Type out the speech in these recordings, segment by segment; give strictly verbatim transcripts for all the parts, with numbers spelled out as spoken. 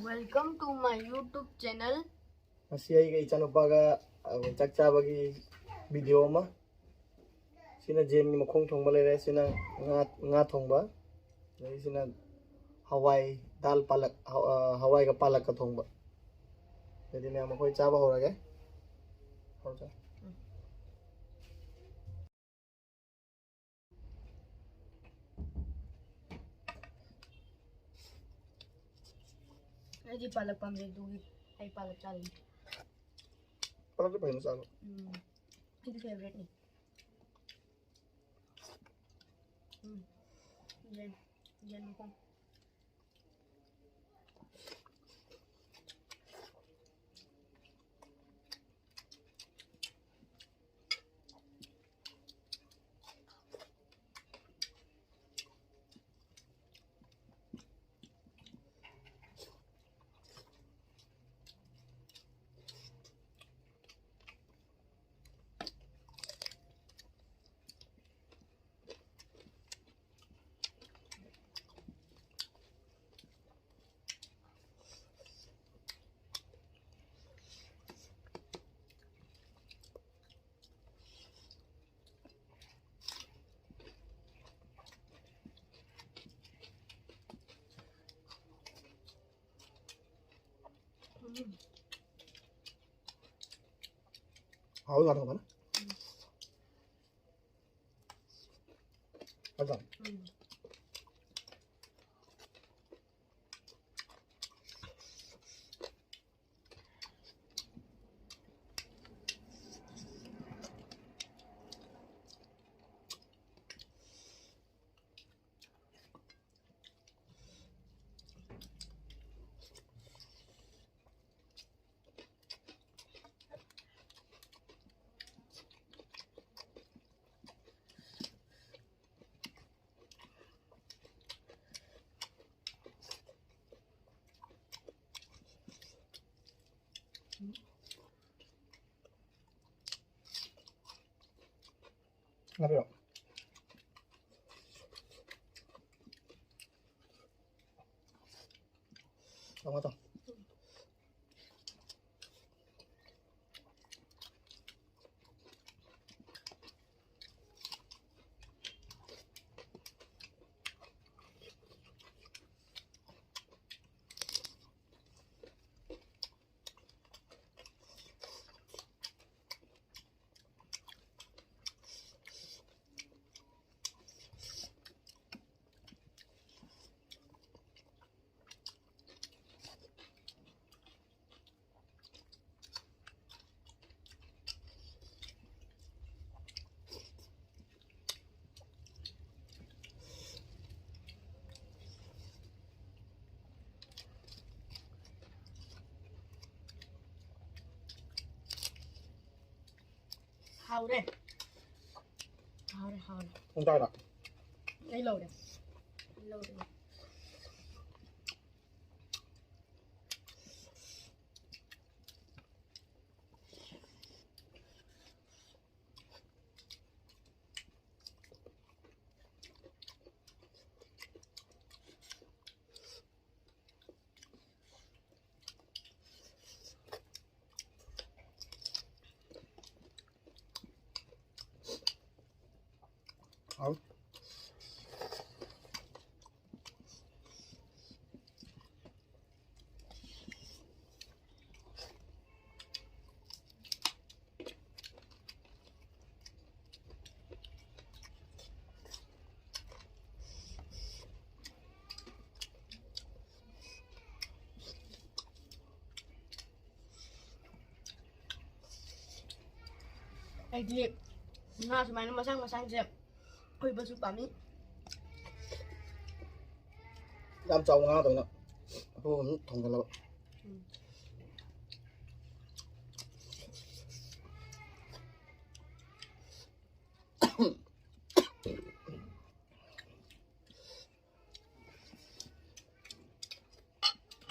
Welcome to my YouTube channel. ꯉꯁꯤ ꯑꯩꯒ ꯏꯆꯥꯅꯨꯄꯥꯒ, ꯑ, ꯆꯥꯛ ꯆꯥꯕꯒꯤ video ꯑꯃ꯫ ꯁꯤꯅ ꯖꯦꯟꯒꯤ ꯃꯈꯣꯡ ꯊꯣꯡꯕ ꯂꯩꯔꯦ, ꯁꯤꯅ ꯉꯥ, ꯉꯥ ꯊꯣꯡꯕ, ꯑꯗꯒꯤ ꯁꯤꯅ ꯍꯋꯥꯏ, ꯗꯥꯜ ꯄꯥꯂꯛ, ꯍ-, ꯑ, ꯍꯋꯥꯏꯒ ꯄꯥꯂꯛꯀ ꯊꯣꯡꯕ꯫ ꯑꯗꯨꯗꯤ ꯃꯌꯥꯝ ꯑꯩꯈꯣꯏ ꯆꯥꯕ ꯍꯧꯔꯒꯦ꯫ ꯍꯧꯔꯁꯦ꯫ ꯑꯩꯗꯤ ꯄꯥꯂꯛ ꯄꯥꯝꯖꯩ, ꯑꯗꯨꯒꯤ ꯑꯩ ꯄꯥꯂꯛ ꯆꯥꯗꯣꯏꯅꯤ꯫ ꯄꯥꯂꯛꯇꯤ ꯐꯖꯅ ꯆꯥꯕ꯫ ꯎꯝ꯫ ꯑꯩꯗꯤ favouriteꯅꯤ꯫ ꯎꯝ꯫ ꯌꯦꯟ, ꯌꯦꯟ ꯃꯈꯣꯡ꯫ ꯎꯝ꯫ ꯍꯥꯎꯏ, ꯉꯥ ꯊꯣꯡꯕꯅ꯫ ꯎꯝ꯫ ꯅꯠꯇ꯭ꯔꯣ? ꯎꯝ꯫ ꯉꯥꯄꯤꯔꯣ? ꯇꯧꯉꯣ ꯇꯧ꯫ ꯍꯥꯎꯔꯦ꯫ ꯍꯥꯎꯔꯦ, ꯍꯥꯎꯔꯦ꯫ ꯄꯨꯡ ꯇꯔꯥꯗ꯫ ꯑꯩ ꯂꯧꯔꯦ꯫ ꯑꯩ ꯂꯧꯔꯦ꯫ ꯍꯥꯎ꯫ ꯑꯩꯗꯤ ꯉꯥ ꯁꯨꯃꯥꯏꯅ ꯃꯁꯥꯡ ꯃꯁꯥꯡꯁꯦ ꯑꯣꯏꯕꯁꯨ ꯄꯥꯝꯃꯤ꯫ ꯌꯥꯝ ꯆꯥꯎꯕ ꯉꯥ ꯅꯠꯇꯕꯅꯤꯅ ꯑꯄꯧꯕ ꯑꯗꯨꯝ ꯊꯣꯡꯖꯤꯜꯂꯕ꯫ ꯎꯝ꯫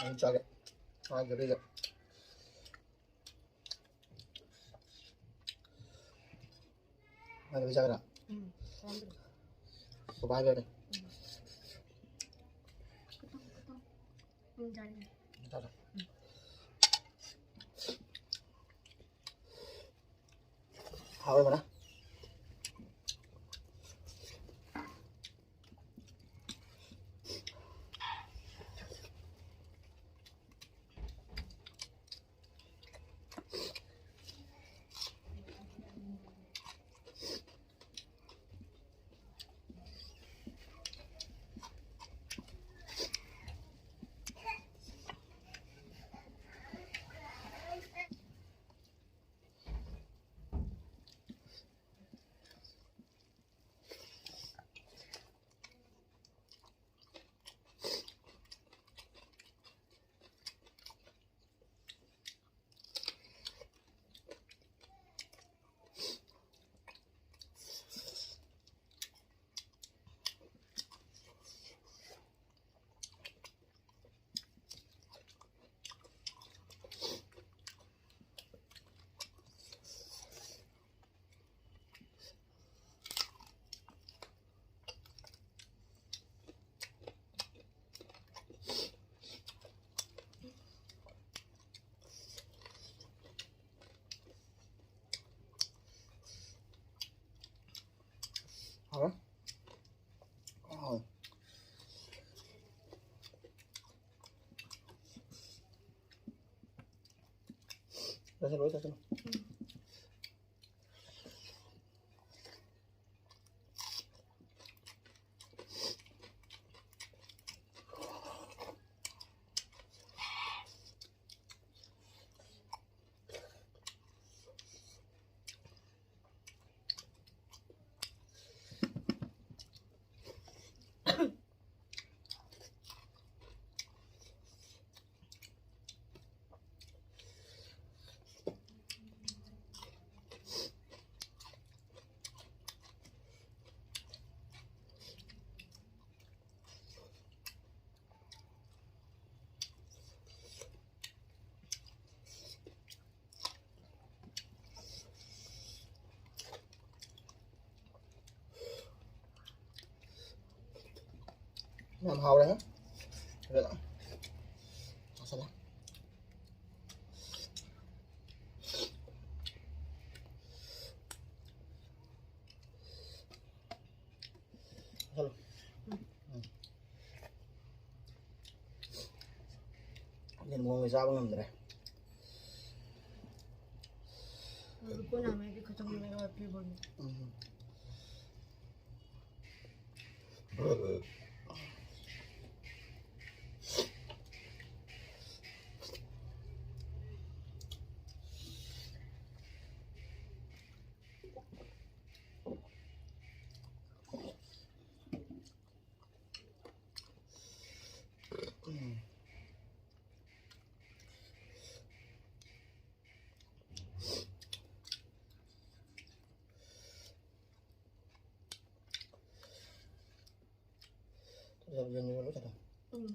ꯑꯗꯨꯝ ꯆꯥꯒꯦ꯫ ꯆꯥꯗꯕꯤꯗ꯫ ꯆꯥꯗꯕꯤ ꯆꯥꯒꯦꯔꯥ? ꯎꯝ, ꯆꯥꯔꯝꯗ꯭ꯔꯦ꯫ ꯕꯕꯥ ꯍꯥꯏꯕ ꯌꯥꯗꯦ꯫ ꯎꯝ꯫ ꯈꯤꯇꯪ, ꯈꯤꯇꯪ꯫ ꯎꯝ, ꯆꯥꯔꯦ꯫ ꯍꯥꯎꯔꯕꯅ꯫ ꯍꯥꯎꯔꯦ꯫ ꯍꯥꯎꯔꯦ꯫ ꯆꯥꯁꯤꯜꯂꯣ, ꯆꯥꯁꯤꯜꯂꯣ꯫ ꯌꯥꯝ ꯍꯥꯎꯔꯦ꯫ ꯑꯗꯨꯅ ꯆꯠꯂꯦ꯫ ꯆꯠꯂꯣ꯫ ꯎꯝ꯫ ꯌꯦꯟ ꯃꯑꯣꯡꯗ ꯆꯥꯕ ꯉꯝꯗ꯭ꯔꯦ꯫ ꯎꯝ꯫ ꯎꯝ꯫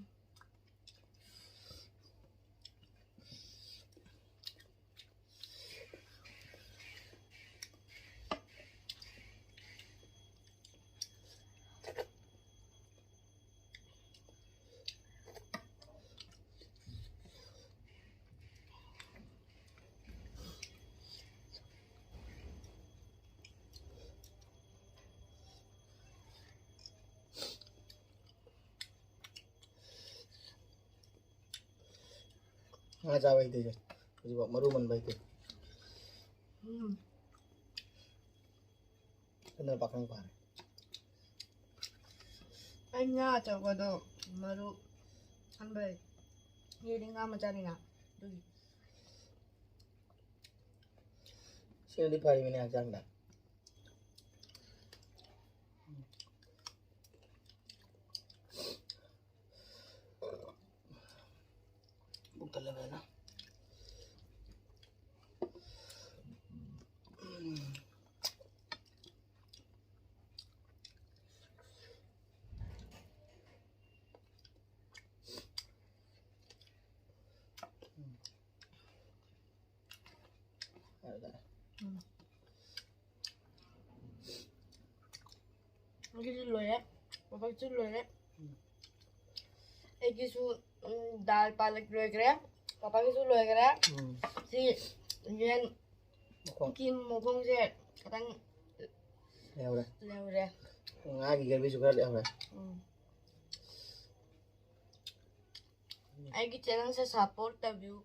ꯉꯥ ꯆꯥꯕ ꯍꯩꯇꯦ ꯁꯦ꯫ ꯍꯧꯖꯤꯛꯐꯥꯎ ꯃꯔꯨ ꯃꯟꯕ ꯍꯩꯇꯦ꯫ ꯎꯝ꯫ ꯑꯗꯨꯅ ꯄꯥꯈꯪ ꯐꯥꯔꯦ꯫ ꯑꯩ ꯉꯥ ꯑꯆꯧꯕꯗꯣ ꯃꯔꯨ ꯈꯟꯕ ꯍꯩ꯫ ꯌꯦꯗꯤ ꯉꯥ ꯃꯆꯥꯅꯤꯅ ꯑꯗꯨꯒꯤ꯫ ꯁꯤꯅꯗꯤ ꯐꯔꯤꯕꯅꯦ ꯍꯛꯆꯥꯡꯗ꯫ ꯄꯨꯛ ꯊꯜꯂꯦ ꯐꯖꯅ꯫ ꯑꯩꯒꯤꯁꯨ ꯂꯣꯏꯔꯦ꯫ ꯕꯕꯥꯒꯤꯁꯨ ꯂꯣꯏꯔꯦ꯫ ꯎꯝ꯫ ꯑꯩꯒꯤꯁꯨ ꯎꯝ, ꯗꯥꯜ ꯄꯥꯂꯛ ꯂꯣꯏꯈ꯭ꯔꯦ꯫ ꯄꯥꯄꯥꯒꯤꯁꯨ ꯂꯣꯏꯈ꯭ꯔꯦ꯫ ꯎꯝ ꯁꯤ ꯌꯦꯟ ꯃꯈꯣꯡ ꯀꯤ ꯃꯈꯣꯡꯁꯦ ꯈꯤꯇꯪ ꯂꯩꯍꯧꯔꯦ꯫ ꯂꯩꯍꯧꯔꯦ꯫ ꯉꯥꯒꯤ ꯒ꯭ꯔꯦꯚꯤꯁꯨ ꯈꯔ ꯂꯩꯍꯧꯔꯦ꯫ ꯎꯝ꯫ ꯑꯩꯒꯤ ꯆꯦꯅꯦꯜꯁꯦ ꯁꯞꯄꯣꯔꯠ ꯇꯧꯕꯤꯌꯨ꯫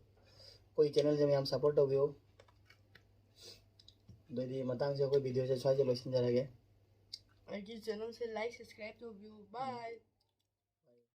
ꯑꯩꯈꯣꯏ ꯆꯦꯅꯦꯜꯁꯦ ꯃꯌꯥꯝ ꯁꯞꯄꯣꯔꯠ ꯇꯧꯕꯤꯌꯨ꯫ ꯑꯗꯨꯑꯣꯏꯗꯤ ꯃꯇꯥꯡꯁꯦ ꯑꯩꯈꯣꯏ ꯚꯤꯗꯤꯑꯣꯁꯦ ꯁ꯭ꯋꯥꯏꯗ ꯂꯣꯏꯁꯤꯟꯖꯔꯒꯦ꯫ ꯑꯩꯒꯤ ꯆꯦꯅꯦꯜꯁꯦ ꯂꯥꯏꯛ ꯁꯕꯁꯀ꯭ꯔꯥꯏꯕ ꯇꯧꯕꯤꯌꯨ꯫ ꯕꯥꯏ꯫